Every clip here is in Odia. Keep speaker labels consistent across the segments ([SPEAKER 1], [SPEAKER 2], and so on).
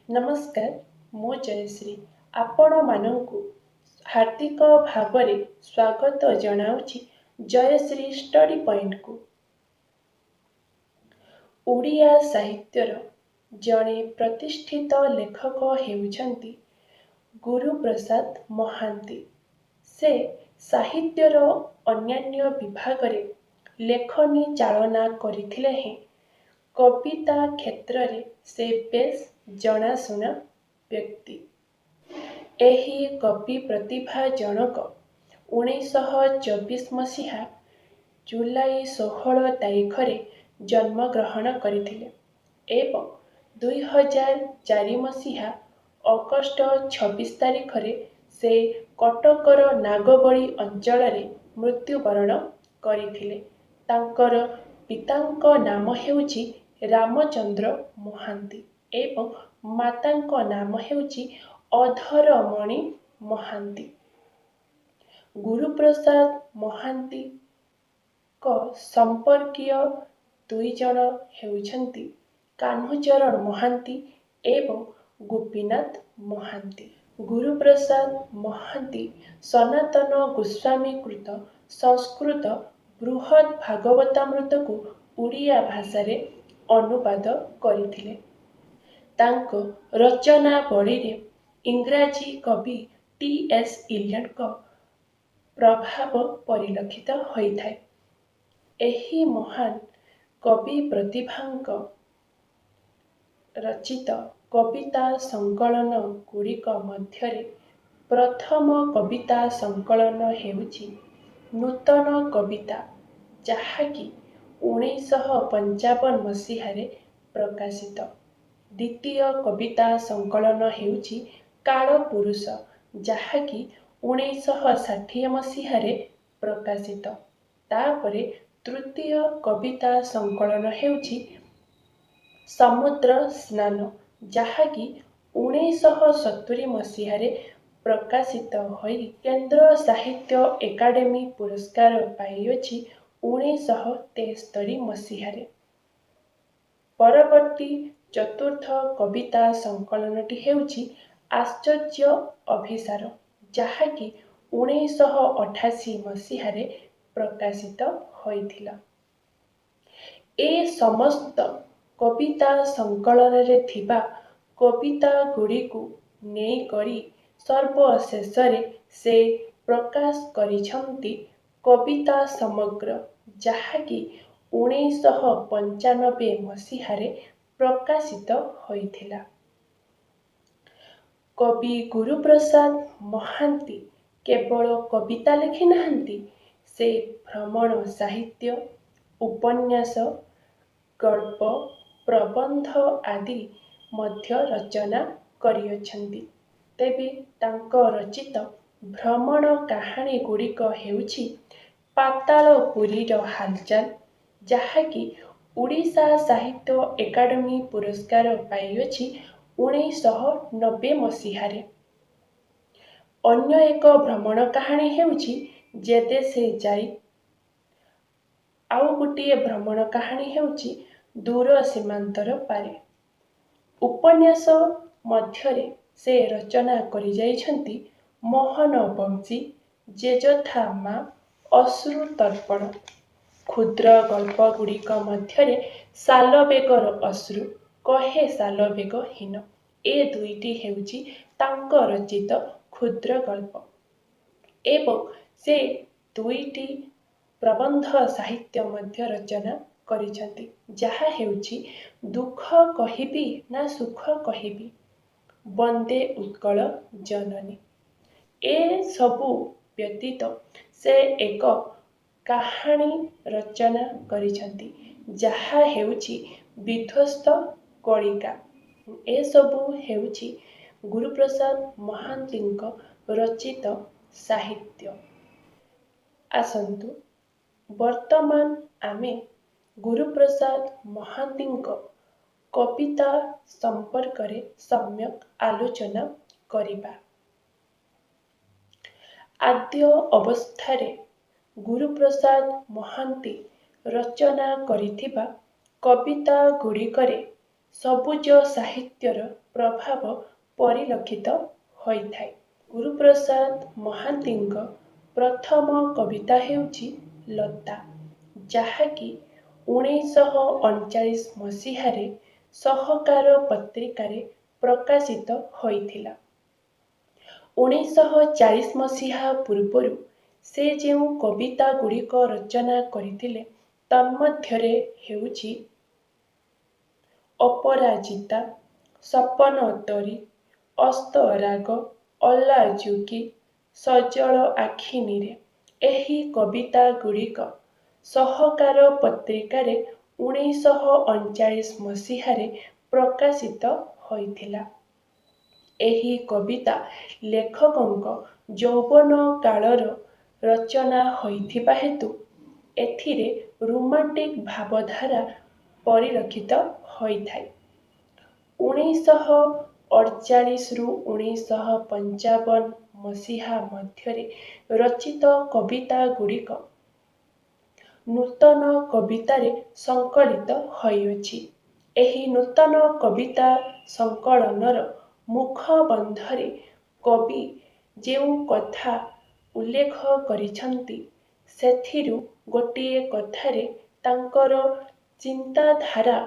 [SPEAKER 1] ନମସ୍କାର, ମୁଁ ଜୟଶ୍ରୀ ଆପଣମାନଙ୍କୁ ହାର୍ଦ୍ଦିକ ଭାବରେ ସ୍ୱାଗତ ଜଣାଉଛି ଜୟଶ୍ରୀ ଷ୍ଟଡି ପଏଣ୍ଟକୁ। ଓଡ଼ିଆ ସାହିତ୍ୟର ଜଣେ ପ୍ରତିଷ୍ଠିତ ଲେଖକ ହେଉଛନ୍ତି ଗୁରୁପ୍ରସାଦ ମହାନ୍ତି। ସେ ସାହିତ୍ୟର ଅନ୍ୟାନ୍ୟ ବିଭାଗରେ ଲେଖନୀ ଚାଳନା କରିଥିଲେ ହେଁ କବିତା କ୍ଷେତ୍ରରେ ସେ ବେଶ୍ ଜଣାଶୁଣା ବ୍ୟକ୍ତି। ଏହି କବି ପ୍ରତିଭା ଜଣକ 1924 ମସିହା ଜୁଲାଇ 16 ତାରିଖରେ ଜନ୍ମଗ୍ରହଣ କରିଥିଲେ ଏବଂ 2004 ମସିହା ଅଗଷ୍ଟ 26 ତାରିଖରେ ସେ କଟକର ନାଗବଳି ଅଞ୍ଚଳରେ ମୃତ୍ୟୁବରଣ କରିଥିଲେ। ତାଙ୍କର ପିତାଙ୍କ ନାମ ହେଉଛି ରାମଚନ୍ଦ୍ର ମହାନ୍ତି ଏବଂ ମାତାଙ୍କ ନାମ ହେଉଛି ଅଧରମଣି ମହାନ୍ତି। ଗୁରୁପ୍ରସାଦ ମହାନ୍ତିଙ୍କ ସମ୍ପର୍କୀୟ ଦୁଇଜଣ ହେଉଛନ୍ତି କାହ୍ନୁଚରଣ ମହାନ୍ତି ଏବଂ ଗୋପୀନାଥ ମହାନ୍ତି। ଗୁରୁପ୍ରସାଦ ମହାନ୍ତି ସନାତନ ଗୋସ୍ୱାମୀ କୃତ ସଂସ୍କୃତ ବୃହତ୍ ଭାଗବତାମୃତକୁ ଓଡ଼ିଆ ଭାଷାରେ ଅନୁବାଦ କରିଥିଲେ। ତାଙ୍କ ରଚନାବଳୀରେ ଇଂରାଜୀ କବି ଟି ଏସ୍ ଇଲିୟଟଙ୍କ ପ୍ରଭାବ ପରିଲକ୍ଷିତ ହୋଇଥାଏ। ଏହି ମହାନ କବି ପ୍ରତିଭାଙ୍କ ରଚିତ କବିତା ସଂକଳନ ଗୁଡ଼ିକ ମଧ୍ୟରେ ପ୍ରଥମ କବିତା ସଂକଳନ ହେଉଛି ନୂତନ କବିତା, ଯାହାକି 1955 ମସିହାରେ ପ୍ରକାଶିତ। ଦ୍ୱିତୀୟ କବିତା ସଂକଳନ ହେଉଛି କାଳପୁରୁଷ, ଯାହାକି 1960 ମସିହାରେ ପ୍ରକାଶିତ। ତାପରେ ତୃତୀୟ କବିତା ସଂକଳନ ହେଉଛି ସମୁଦ୍ର ସ୍ନାନ, ଯାହାକି 1970 ମସିହାରେ ପ୍ରକାଶିତ ହୋଇ କେନ୍ଦ୍ର ସାହିତ୍ୟ ଏକାଡେମୀ ପୁରସ୍କାର ପାଇଅଛି 1973 ମସିହାରେ। ପରବର୍ତ୍ତୀ ଚତୁର୍ଥ କବିତା ସଂକଳନଟି ହେଉଛି ଆଶ୍ଚର୍ଯ୍ୟ ଅଭିସାର, ଯାହାକି 1988 ମସିହାରେ ପ୍ରକାଶିତ ହୋଇଥିଲା। ଏ ସମସ୍ତ କବିତା ସଂକଳନରେ ଥିବା କବିତା ଗୁଡ଼ିକୁ ନେଇକରି ସର୍ବଶେଷରେ ସେ ପ୍ରକାଶ କରିଛନ୍ତି କବିତା ସମଗ୍ର, ଯାହାକି 1995 ମସିହାରେ ପ୍ରକାଶିତ ହୋଇଥିଲା। କବି ଗୁରୁପ୍ରସାଦ ମହାନ୍ତି କେବଳ କବିତା ଲେଖିନାହାନ୍ତି, ସେ ଭ୍ରମଣ ସାହିତ୍ୟ, ଉପନ୍ୟାସ, ଗଳ୍ପ, ପ୍ରବନ୍ଧ ଆଦି ମଧ୍ୟ ରଚନା କରିଅଛନ୍ତି। ତେବେ ତାଙ୍କ ରଚିତ ଭ୍ରମଣ କାହାଣୀ ଗୁଡ଼ିକ ହେଉଛି ପାତାଳପୁରୀର ହାଲଚାଲ, ଯାହାକି ଓଡ଼ିଶା ସାହିତ୍ୟ ଏକାଡେମୀ ପୁରସ୍କାର ପାଇଅଛି 1990 ମସିହାରେ। ଅନ୍ୟ ଏକ ଭ୍ରମଣ କାହାଣୀ ହେଉଛି ଯେ ଦେଶେ ଯାଇ। ଆଉ ଗୋଟିଏ ଭ୍ରମଣ କାହାଣୀ ହେଉଛି ଦୂର ସୀମାନ୍ତର ପାରେ। ଉପନ୍ୟାସ ମଧ୍ୟରେ ସେ ରଚନା କରିଯାଇଛନ୍ତି ମୋହନ ବଂଶୀ, ଯେଯଥା ମା, ଅଶ୍ରୁ ତର୍ପଣ। କ୍ଷୁଦ୍ର ଗଳ୍ପ ଗୁଡ଼ିକ ମଧ୍ୟରେ ସାଲବେଗର ଅଶ୍ରୁ, କହେ ସାଲବେଗ ହୀନ, ଏ ଦୁଇଟି ହେଉଛି ତାଙ୍କ ରଚିତ କ୍ଷୁଦ୍ର ଗଳ୍ପ। ଏବଂ ସେ ଦୁଇଟି ପ୍ରବନ୍ଧ ସାହିତ୍ୟ ମଧ୍ୟ ରଚନା କରିଛନ୍ତି, ଯାହା ହେଉଛି ଦୁଃଖ କହିବି ନା ସୁଖ କହିବି, ବନ୍ଦେ ଉତ୍କଳ ଜନନୀ। ଏସବୁ ବ୍ୟତୀତ ସେ ଏକ କାହାଣୀ ରଚନା କରିଛନ୍ତି, ଯାହା ହେଉଛି ବିଧ୍ୱସ୍ତ କଳିକା। ଏସବୁ ହେଉଛି ଗୁରୁପ୍ରସାଦ ମହାନ୍ତିଙ୍କ ରଚିତ ସାହିତ୍ୟ। ଆସନ୍ତୁ ବର୍ତ୍ତମାନ ଆମେ ଗୁରୁପ୍ରସାଦ ମହାନ୍ତିଙ୍କ କବିତା ସମ୍ପର୍କରେ ସମ୍ୟକ୍ ଆଲୋଚନା କରିବା। ଆଦ୍ୟ ଅବସ୍ଥାରେ ଗୁରୁପ୍ରସାଦ ମହାନ୍ତି ରଚନା କରିଥିବା କବିତା ଗୁଡ଼ିକରେ ସବୁଜ ସାହିତ୍ୟର ପ୍ରଭାବ ପରିଲକ୍ଷିତ ହୋଇଥାଏ। ଗୁରୁପ୍ରସାଦ ମହାନ୍ତିଙ୍କ ପ୍ରଥମ କବିତା ହେଉଛି ଲତା, ଯାହାକି 1939 ମସିହାରେ ସହକାର ପତ୍ରିକାରେ ପ୍ରକାଶିତ ହୋଇଥିଲା। 1940 ମସିହା ପୂର୍ବରୁ ସେ ଯେଉଁ କବିତା ଗୁଡ଼ିକ ରଚନା କରିଥିଲେ, ତନ୍ମଧ୍ୟରେ ହେଉଛି ଅପରାଜିତା, ସପନତରୀ, ଅସ୍ତରାଗ, ଅଲାଜୁକୀ, ସଜଳ ଆଖି ନୀରେ। ଏହି କବିତା ଗୁଡ଼ିକ ସହକାର ପତ୍ରିକାରେ 1939 ମସିହାରେ ପ୍ରକାଶିତ ହୋଇଥିଲା। ଏହି କବିତା ଲେଖକଙ୍କ ଯୌବନ କାଳର ରଚନା ହୋଇଥିବା ହେତୁ ଏଥିରେ ରୋମାଣ୍ଟିକ୍ ଭାବଧାରା ପରିଲକ୍ଷିତ ହୋଇଥାଏ। 1948ରୁ 1955 ମସିହା ମଧ୍ୟରେ ରଚିତ କବିତା ଗୁଡ଼ିକ ନୂତନ କବିତାରେ ସଂକଳିତ ହୋଇଅଛି। ଏହି ନୂତନ କବିତା ସଂକଳନର ମୁଖବନ୍ଧରେ କବି ଯେଉଁ କଥା ଉଲ୍ଲେଖ କରିଛନ୍ତି, ସେଥିରୁ ଗୋଟିଏ କଥାରେ ତାଙ୍କର ଚିନ୍ତାଧାରା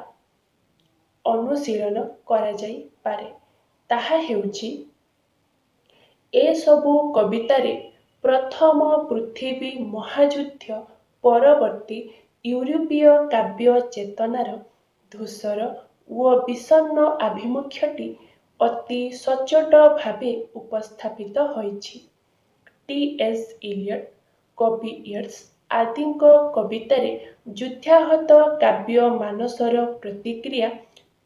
[SPEAKER 1] ଅନୁଶୀଳନ କରାଯାଇପାରେ। ତାହା ହେଉଛି, ଏସବୁ କବିତାରେ ପ୍ରଥମ ପୃଥିବୀ ମହାଯୁଦ୍ଧ ପରବର୍ତ୍ତୀ ୟୁରୋପୀୟ କାବ୍ୟ ଚେତନାର ଧୂସର ଓ ବିଷଣ୍ଣ ଆଭିମୁଖ୍ୟଟି ଅତି ସଚ୍ଚୋଟ ଭାବେ ଉପସ୍ଥାପିତ ହୋଇଛି। ଟି ଏସ୍ ଇଲିୟଟ୍, କବି ୟେଟ୍ସ ଆଦିଙ୍କ କବିତାରେ ଯୁଦ୍ଧାହତ କାବ୍ୟ ମାନସର ପ୍ରତିକ୍ରିୟା,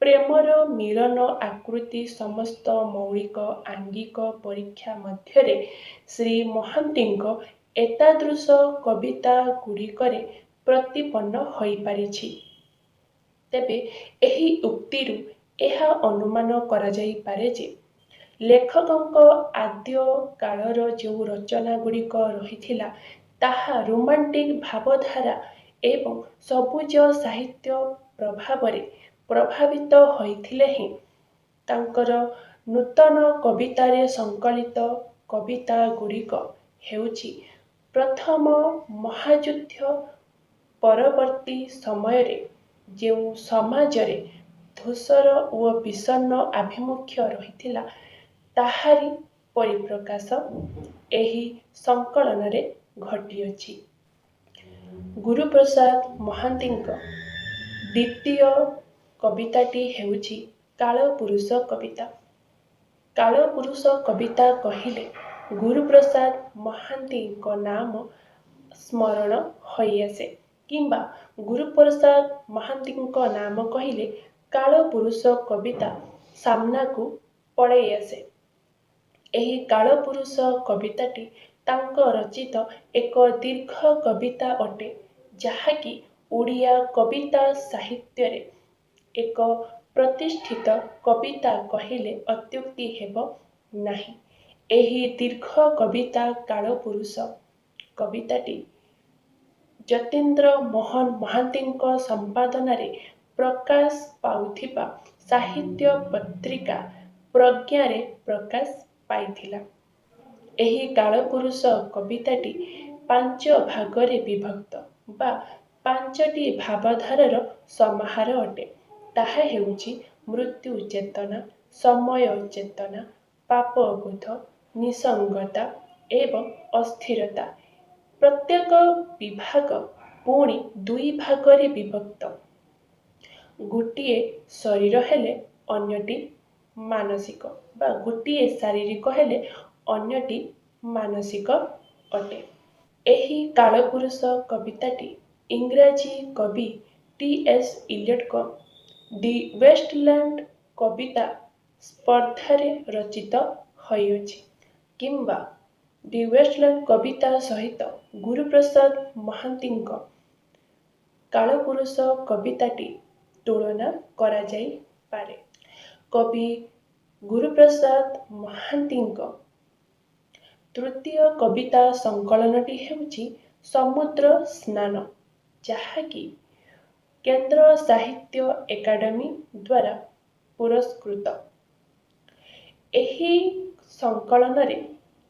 [SPEAKER 1] ପ୍ରେମର ମିଳନ ଆକୃତି ସମସ୍ତ ମୌଳିକ ଆଙ୍ଗିକ ପରୀକ୍ଷା ମଧ୍ୟରେ ଶ୍ରୀ ମହାନ୍ତିଙ୍କ ଏତାଦୃଶ କବିତା ଗୁଡ଼ିକରେ ପ୍ରତିପନ୍ନ ହୋଇପାରିଛି। ତେବେ ଏହି ଉକ୍ତିରୁ ଏହା ଅନୁମାନ କରାଯାଇପାରେ ଯେ ଲେଖକଙ୍କ ଆଦ୍ୟ କାଳର ଯେଉଁ ରଚନା ଗୁଡ଼ିକ ରହିଥିଲା, ତାହା ରୋମାଣ୍ଟିକ୍ ଭାବଧାରା ଏବଂ ସବୁଜ ସାହିତ୍ୟ ପ୍ରଭାବରେ ପ୍ରଭାବିତ ହୋଇଥିଲେ ହେଁ, ତାଙ୍କର ନୂତନ କବିତାରେ ସଂକଳିତ କବିତା ଗୁଡ଼ିକ ହେଉଛି ପ୍ରଥମ ମହାଯୁଦ୍ଧ ପରବର୍ତ୍ତୀ ସମୟରେ ଯେଉଁ ସମାଜରେ ଧୂସର ଓ ବିଷଣ୍ଣ ଆଭିମୁଖ୍ୟ ରହିଥିଲା, ତାହାରି ପରିପ୍ରକାଶ ଏହି ସଂକଳନରେ ଘଟିଅଛି। ଗୁରୁପ୍ରସାଦ ମହାନ୍ତିଙ୍କ ଦ୍ୱିତୀୟ କବିତାଟି ହେଉଛି କାଳପୁରୁଷ କବିତା। କାଳପୁରୁଷ କବିତା କହିଲେ ଗୁରୁପ୍ରସାଦ ମହାନ୍ତିଙ୍କ ନାମ ସ୍ମରଣ ହୋଇଆସେ, କିମ୍ବା ଗୁରୁପ୍ରସାଦ ମହାନ୍ତିଙ୍କ ନାମ କହିଲେ କାଳପୁରୁଷ କବିତା ସାମ୍ନାକୁ ପଳେଇ ଆସେ। ଏହି କାଳପୁରୁଷ କବିତାଟି ତାଙ୍କ ରଚିତ ଏକ ଦୀର୍ଘ କବିତା ଅଟେ, ଯାହାକି ଓଡ଼ିଆ କବିତା ସାହିତ୍ୟରେ ଏକ ପ୍ରତିଷ୍ଠିତ କବିତା କହିଲେ ଅତ୍ୟୁକ୍ତି ହେବ ନାହିଁ। ଏହି ଦୀର୍ଘ କବିତା କାଳପୁରୁଷ କବିତାଟି ଯତୀନ୍ଦ୍ର ମୋହନ ମହାନ୍ତିଙ୍କ ସମ୍ପାଦନାରେ ପ୍ରକାଶ ପାଉଥିବା ସାହିତ୍ୟ ପତ୍ରିକା ପ୍ରଜ୍ଞାରେ ପ୍ରକାଶ ପାଇଥିଲା। ଏହି କାଳପୁରୁଷ କବିତାଟି ପାଞ୍ଚ ଭାଗରେ ବିଭକ୍ତ ବା ପାଞ୍ଚଟି ଭାବଧାରାର ସମାହାର ଅଟେ। ତାହା ହେଉଛି ମୃତ୍ୟୁ ଚେତନା, ସମୟ ଚେତନା, ପାପବୋଧ, ନିଃସଙ୍ଗତା ଏବଂ ଅସ୍ଥିରତା। ପ୍ରତ୍ୟେକ ବିଭାଗ ପୁଣି ଦୁଇ ଭାଗରେ ବିଭକ୍ତ, ଗୋଟିଏ ଶରୀର ହେଲେ ଅନ୍ୟଟି ମାନସିକ ବା ଗୋଟିଏ ଶାରୀରିକ ହେଲେ ଅନ୍ୟଟି ମାନସିକ ଅଟେ। ଏହି କାଳପୁରୁଷ କବିତାଟି ଇଂରାଜୀ କବି ଟି ଏସ୍ ଇଲିୟଟଙ୍କ ଦି ୱେଷ୍ଟଲ୍ୟାଣ୍ଡ କବିତା ସ୍ପର୍ଦ୍ଧାରେ ରଚିତ ହୋଇଅଛି, କିମ୍ବା ଦି ୱେଷ୍ଟଲ୍ୟାଣ୍ଡ କବିତା ସହିତ ଗୁରୁପ୍ରସାଦ ମହାନ୍ତିଙ୍କ କାଳପୁରୁଷ କବିତାଟି ତୁଳନା କରାଯାଇପାରେ। କବି ଗୁରୁପ୍ରସାଦ ମହାନ୍ତିଙ୍କ ତୃତୀୟ କବିତା ସଂକଳନଟି ହେଉଛି ସମୁଦ୍ର ସ୍ନାନ, ଯାହାକି କେନ୍ଦ୍ର ସାହିତ୍ୟ ଏକାଡେମୀ ଦ୍ୱାରା ପୁରସ୍କୃତ। ଏହି ସଂକଳନରେ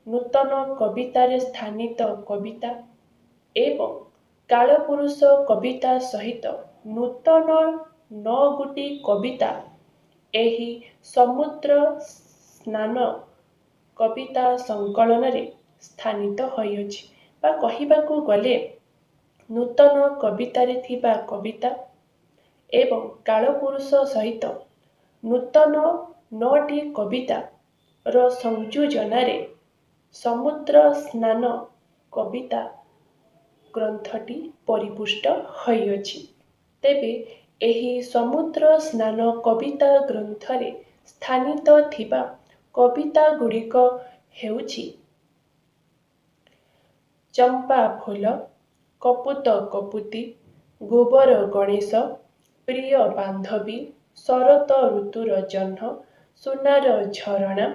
[SPEAKER 1] ନୂତନ କବିତାରେ ସ୍ଥାନିତ କବିତା ଏବଂ କାଳପୁରୁଷ କବିତା ସହିତ ନୂତନ 9 ଗୋଟି କବିତା ଏହି ସମୁଦ୍ର ସ୍ନାନ କବିତା ସଂକଳନରେ ସ୍ଥାନିତ ହୋଇଅଛି, ବା କହିବାକୁ ଗଲେ ନୂତନ କବିତାରେ ଥିବା କବିତା ଏବଂ କାଳପୁରୁଷ ସହିତ ନୂତନ 9ଟି କବିତାର ସଂଯୋଜନାରେ ସମୁଦ୍ର ସ୍ନାନ କବିତା ଗ୍ରନ୍ଥଟି ପରିପୁଷ୍ଟ ହୋଇଅଛି। ତେବେ ଏହି ସମୁଦ୍ର ସ୍ନାନ କବିତା ଗ୍ରନ୍ଥରେ ସ୍ଥାନିତ ଥିବା କବିତା ଗୁଡ଼ିକ ହେଉଛି ଚମ୍ପା ଫୁଲ, କପୋତ କପୋତୀ, ଗୋବର ଗଣେଶ, ପ୍ରିୟ ବାନ୍ଧବୀ, ଶରତ ଋତୁର ଜହ୍ନ, ସୁନାର ଝରଣା,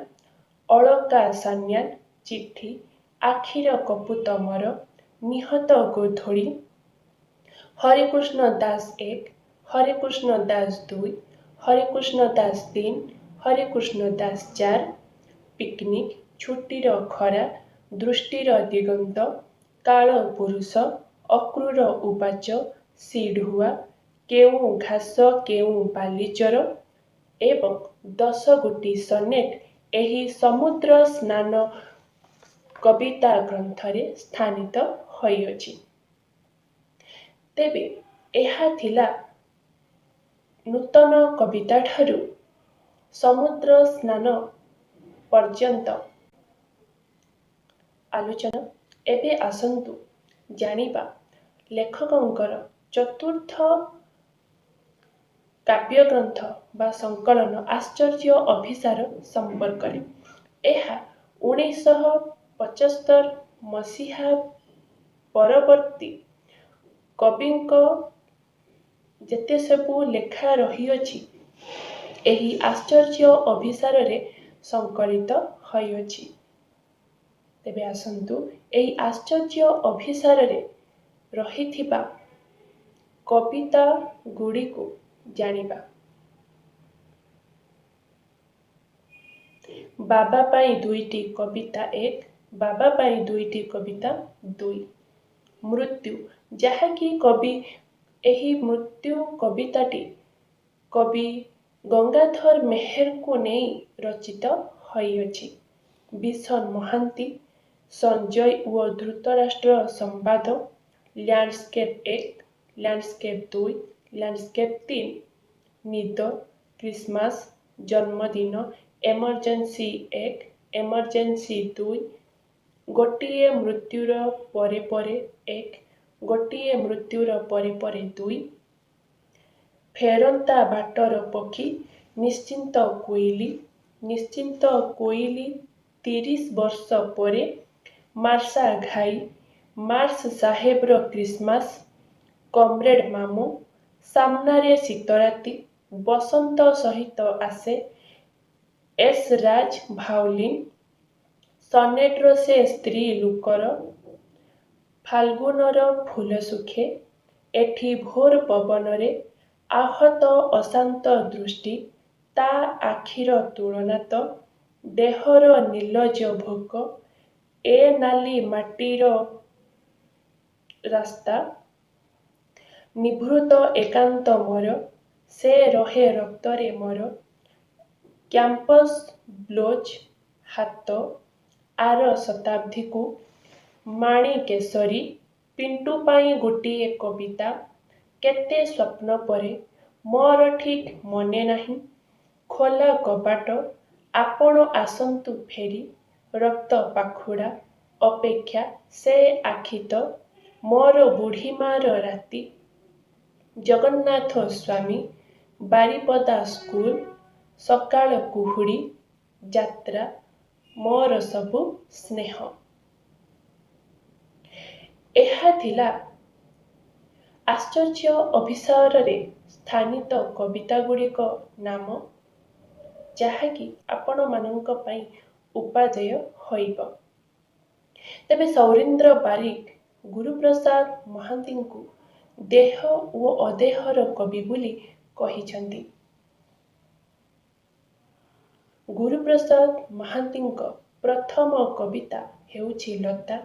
[SPEAKER 1] ଅଳକା ସାନ୍ୟାଲ, ଚିଠି, ଆଖିର କପୋତ ମୋର, ନିହତ ଗୋଧୂଳି, ହରେକୃଷ୍ଣ ଦାସ 1, ହରେକୃଷ୍ଣ ଦାସ 2, ହରେକୃଷ୍ଣ ଦାସ 3, ହରେକୃଷ୍ଣ ଦାସ 4, ପିକନିକ୍, ଛୁଟିର ଖରା, ଦୃଷ୍ଟିର ଦିଗନ୍ତ, କାଳ ପୁରୁଷ, ଅକ୍ରୂର ଉବାଚ, ସିଢୁଆ, କେଉଁ ଘାସ କେଉଁ ବାଲିଚର ଏବଂ 10 ଗୋଟି ସନେଟ୍ ଏହି ସମୁଦ୍ର ସ୍ନାନ କବିତା ଗ୍ରନ୍ଥରେ ସ୍ଥାନିତ ହୋଇଅଛି। ତେବେ ଏହା ଥିଲା ନୂତନ କବିତା ଠାରୁ ସମୁଦ୍ର ସ୍ନାନ ପର୍ଯ୍ୟନ୍ତ ଆଲୋଚନା। ଏବେ ଆସନ୍ତୁ ଜାଣିବା ଲେଖକଙ୍କର ଚତୁର୍ଥ କାବ୍ୟଗ୍ରନ୍ଥ ବା ସଂକଳନ ଆଶ୍ଚର୍ଯ୍ୟ ଅଭିସାର ସମ୍ପର୍କରେ। ଏହା 1975 ମସିହା ପରବର୍ତ୍ତୀ କବିଙ୍କ ଯେତେ ସବୁ ଲେଖା ରହିଅଛି, ଏହି ଆଶ୍ଚର୍ଯ୍ୟ ଅଭିସାରରେ ସଂକଳିତ ହୋଇଅଛି। ତେବେ ଆସନ୍ତୁ ଏହି ଆଶ୍ଚର୍ଯ୍ୟ ଅଭିସାରରେ ରହିଥିବା କବିତା ଗୁଡ଼ିକୁ ଜାଣିବା। ବାବା ପାଇଁ ଦୁଇଟି କବିତା 1, ବାବା ପାଇଁ ଦୁଇଟି କବିତା 2, ମୃତ୍ୟୁ, ଯାହାକି କବି ଏହି ମୃତ୍ୟୁ କବିତାଟି କବି ଗଙ୍ଗାଧର ମେହେରଙ୍କୁ ନେଇ ରଚିତ ହୋଇଅଛି। ବିଶନ ମହାନ୍ତି, ସଞ୍ଜୟ ଓ ଧୃତରାଷ୍ଟ୍ର ସମ୍ବାଦ, ଲ୍ୟାଣ୍ଡସ୍କେପ୍ 1, ଲ୍ୟାଣ୍ଡସ୍କେପ୍ 2, ଲ୍ୟାଣ୍ଡସ୍କେପ୍ 3, ନିଦ, ଖ୍ରୀଷ୍ଟମାସ, ଜନ୍ମଦିନ, ଏମର୍ଜେନ୍ସି 1, ଏମର୍ଜେନ୍ସି 2, ଗୋଟିଏ ମୃତ୍ୟୁର ପରେ ପରେ 1, ଗୋଟିଏ ମୃତ୍ୟୁର ପରେ ପରେ 2, ଫେରନ୍ତା ବାଟର ପକ୍ଷୀ, ନିଶ୍ଚିନ୍ତ କୋଇଲି, ନିଶ୍ଚିନ୍ତ କୋଇଲି 30 ବର୍ଷ ପରେ, ମାର୍ସା ଘାଇ, ମାର୍ସ ସାହେବର ଖ୍ରୀଷ୍ଟମାସ, କମ୍ରେଡ୍ ମାମୁଁ, ସାମ୍ନାରେ ଶୀତରାତି, ବସନ୍ତ ସହିତ ଆସେ, ଏସ୍ ରାଜ ଭାଓଲିନ୍, ସନେଟ୍ର ସେ ସ୍ତ୍ରୀ ଲୋକର, ଫାଲ୍ଗୁନର ଫୁଲ ଶୁଖେ, ଏଠି ଭୋର ପବନରେ, ଆହତ ଅଶାନ୍ତ ଦୃଷ୍ଟି, ତା ଆଖିର ତୁଳନା ତ, ଦେହର ନିର୍ଲଜ୍ଜ ଭୋକ, ଏ ନାଲି ମାଟିର ରାସ୍ତା, ନିଭୃତ ଏକାନ୍ତ ମୋର, ସେ ରହେ ରକ୍ତରେ ମୋର, କ୍ୟାମ୍ପସ୍ ବ୍ଲୁଜ୍, ହାତ, ଆର ଶତାବ୍ଦୀକୁ, ମାଣିକେଶରୀ, ପିଣ୍ଟୁ ପାଇଁ ଗୋଟିଏ କବିତା, କେତେ ସ୍ୱପ୍ନ ପରେ, ମୋର ଠିକ୍ ମନେ ନାହିଁ, ଖୋଲା କବାଟ, ଆପଣ ଆସନ୍ତୁ ଫେରି, ରକ୍ତ ପାଖୁଡ଼ା, ଅପେକ୍ଷା, ସେ ଆଖି ତ, ମୋର ବୁଢ଼ୀମାର ରାତି, ଜଗନ୍ନାଥ ସ୍ୱାମୀ, ବାରିପଦା ସ୍କୁଲ, ସକାଳ କୁହୁଡ଼ି, ଯାତ୍ରା, ମୋର ସବୁ ସ୍ନେହ। ଏହା ଥିଲା ଆଶ୍ଚର୍ଯ୍ୟ ଅଭିସାରରେ ସ୍ଥାନିତ କବିତା ଗୁଡ଼ିକ ନାମ, ଯାହାକି ଆପଣମାନଙ୍କ ପାଇଁ ଉପାଦେୟ ହୋଇବ। ତେବେ ସୌରୀନ୍ଦ୍ର ବାରିକ ଗୁରୁପ୍ରସାଦ ମହାନ୍ତିଙ୍କୁ ଦେହ ଓ ଅଦେହର କବି ବୋଲି କହିଛନ୍ତି। ଗୁରୁପ୍ରସାଦ ମହାନ୍ତିଙ୍କ ପ୍ରଥମ କବିତା ହେଉଛି ଲତା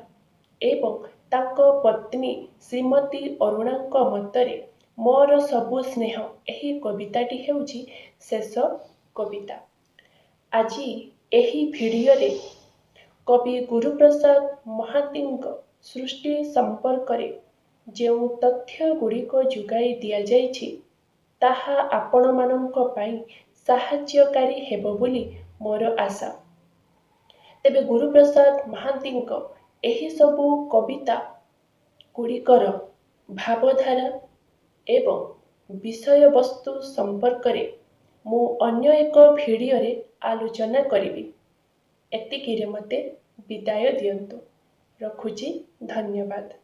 [SPEAKER 1] ଏବଂ ତାଙ୍କ ପତ୍ନୀ ଶ୍ରୀମତୀ ଅରୁଣାଙ୍କ ମତରେ ମୋର ସବୁ ସ୍ନେହ ଏହି କବିତାଟି ହେଉଛି ଶେଷ କବିତା। ଆଜି ଏହି ଭିଡ଼ିଓରେ କବି ଗୁରୁପ୍ରସାଦ ମହାନ୍ତିଙ୍କ ସୃଷ୍ଟି ସମ୍ପର୍କରେ ଯେଉଁ ତଥ୍ୟ ଗୁଡ଼ିକ ଯୋଗାଇ ଦିଆଯାଇଛି, ତାହା ଆପଣମାନଙ୍କ ପାଇଁ ସାହାଯ୍ୟକାରୀ ହେବ ବୋଲି ମୋର ଆଶା। ତେବେ ଗୁରୁପ୍ରସାଦ ମହାନ୍ତିଙ୍କ ଏହିସବୁ କବିତା ଗୁଡ଼ିକର ଭାବଧାରା ଏବଂ ବିଷୟବସ୍ତୁ ସମ୍ପର୍କରେ ମୁଁ ଅନ୍ୟ ଏକ ଭିଡ଼ିଓରେ ଆଲୋଚନା କରିବି। ଏତିକିରେ ମୋତେ ବିଦାୟ ଦିଅନ୍ତୁ। ରଖୁଛି, ଧନ୍ୟବାଦ।